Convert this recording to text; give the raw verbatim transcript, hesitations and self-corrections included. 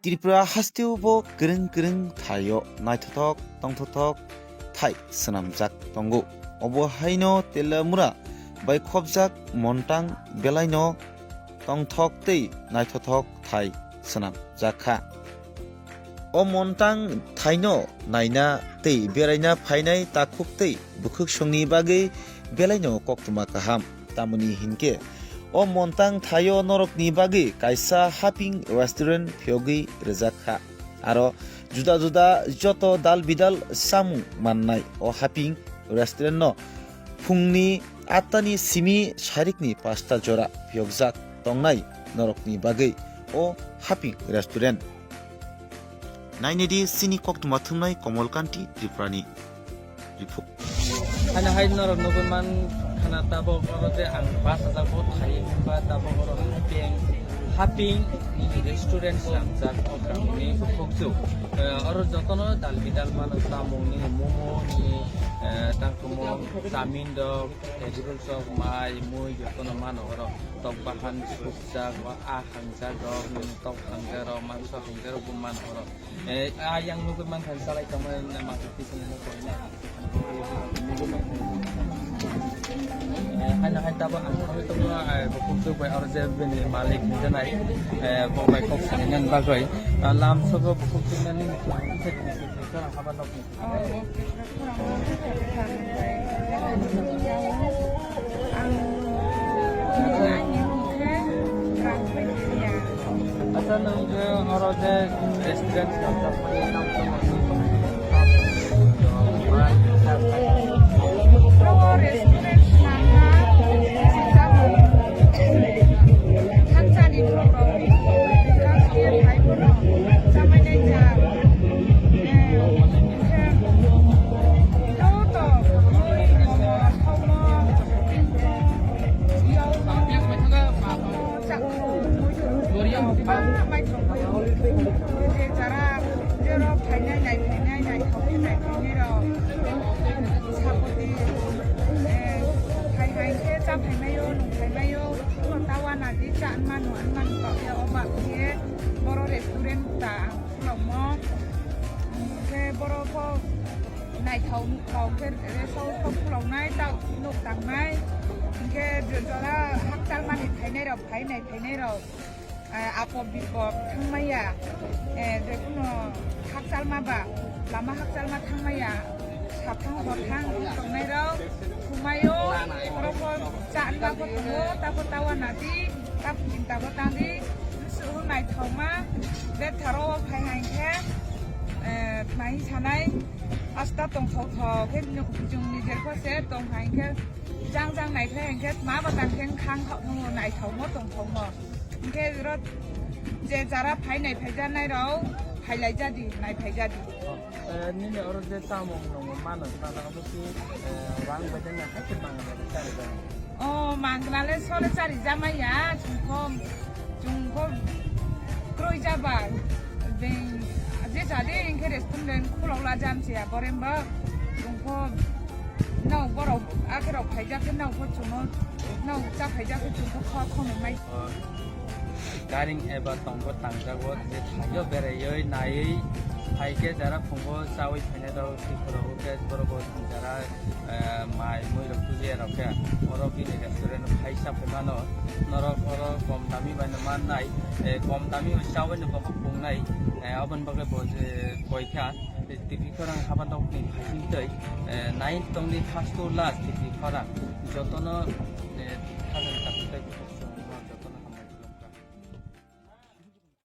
Tripura hasteo bo kwrwng kwrwng thaio naithothok tongthothok thai swnamjak tongo. Obo haino Telamura bai khopjak Montang belaino tongthok tei naithothok thai swnamjak kha. O Montang thaino naina tei beraina phainai takhuk tei bwkhwksongni bagwi belaino koktwma kaham. Tamoni hinkhe, o Montang thaio norokni bagwi kaisa haping restaurant phiyogwi rwjak kha. Aro juda juda joto dal bidal samung mannai o haping restaurant no phungni attani simi sarikni pasta jora phiyokjak tongnai norokni bagwi o haping restaurant. Nainedi sini koktwma thumnai Komol Kanti Tripurani report. Ano hai norok nugwi man khana tabok oro de ang bus ajak bo thai hwnba tabok oro haping haping nini restaurant swnamjak o kamini bukhukchuk. Eh, oro jotono dal bidal mano tamung nini momo nini, eh, tangkumo chamin rok, vegetable rok, mai mui jotono mano oro tok bahan sukjak o a hangjak rok nini tok hangjak rok mangso hangjak rok bo mano oro. Eh, ayang nugwi mankha salai tongmani mangsa tisini nugwi na. Eh, haino hai tabuk ang thangwi tongo, eh, bukhuk bai oro je bini malik ni janai, eh, bo bai kok sanina bagwi. Ah, lam sogo bukhuk nani. Acha, nwng je oro je restaurant swnamjakmani nam tongmani. Oro restaurant swnamna, tamo, thaksani borok rok, tamo, tamo, tamo, Joto, mui, momo, somo, yao, chakmung, bangma mai tongo. Je jara, jero phainai, nai phainai, nai thoknai, nai phainai rok. Sapoti, eh, phai hai khe cha phaimaio, nung phaimaio, tawa nadi cha anmanu, anmanu tokya, o bak khe boro restaurant ta. Khulokmo, hwnkhe borok kok naithok nukhok khe resol kok khuloknai, tak nuk tangnai, hwnkhe jora hakchalmani phainairok, phainai phainairok, eh, apok bipok thangmaya, eh, jekhuno hakchalma ba, lama hakchalma thangmaya, saphang hor thang wng tongnairok, thumaio, borok kok cha anma bo tongo, tabo tawa nadi, tabo tangdi. Suhu naithokma betharo phai hai khe, eh, mai sanai asta tongthok thok khe chwng nijer kho se tong hai khe jang jang naiphai hai khe ma ba tang khe khang thok mo naithokmo tongthokmo. Hinkhe ro je jara phai naiphaija nai rok phai laija di, naiphaija di. Eh, nini oro je tamo nongo mano, tamo abo ki, eh, rang bai de na, haikhe mangna bai de chari jani. Oh, mangna le sole chari jamaya, chungkho, chungkho kroi jaba. Beng, je jade engkhe restaurant khulok la jam se ya, boremba, chungkho, nao borok, akhirok phaijak khe nao kho chungo, nao cha phaijak khe chungkho kho, kho nung mai. Karing eba tongbo tangjago, je thaio beraioi naioi phaikhe jara phungo chaui phainai rok, twikhoro hwnkhe borok bo jara, eh, mai mui rok tuliya rok khe oro bini restaurant phai cha phai mano. Norok oro kom dami bai no mannai, eh, kom dami bai chaui no bokhok pungnai, eh, aboni bagwi bo je koi kha, eh, twikhorang haba nokni phaising twi, eh, nine tongni first to last twikhorang jotono, eh,